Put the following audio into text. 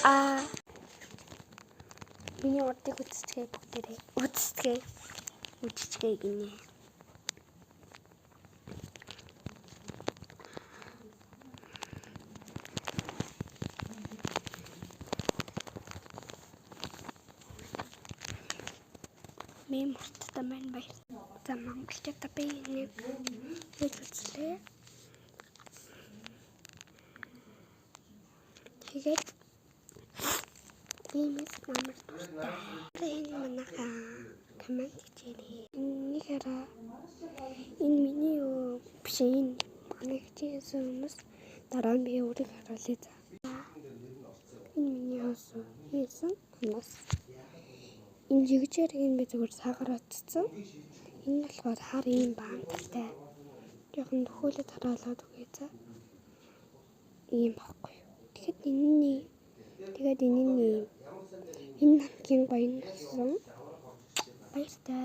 Аа. Миний урдыг үзцгээе бүгдээрээ. Үзцгээе. Үзцгээе гинэ. Миний мурттай маань баяр. За монголчуудаа би нэг хийж үзлээ. Тэгээд иймээс амар дуртай. Энэ манайхаа коммент хийрээ. Энийг хараа. Энэ миний юу биш, энэ манай хичээсэн хүмүүс, дараа нь би өөрийг харуулъя за. Энэ миний хөөсөн хийсэн хонос. Энэ жигжэрийг би зүгээр саагаар очсон. Энэ болохоор хар ийм баанталтай. Жохон төхөөлөд хараалаад өгье за. Ийм баггүй юу. Тэгэхэд энэний тэгээд энэний энэ хамгийн гоё нь болсон. Баяртай.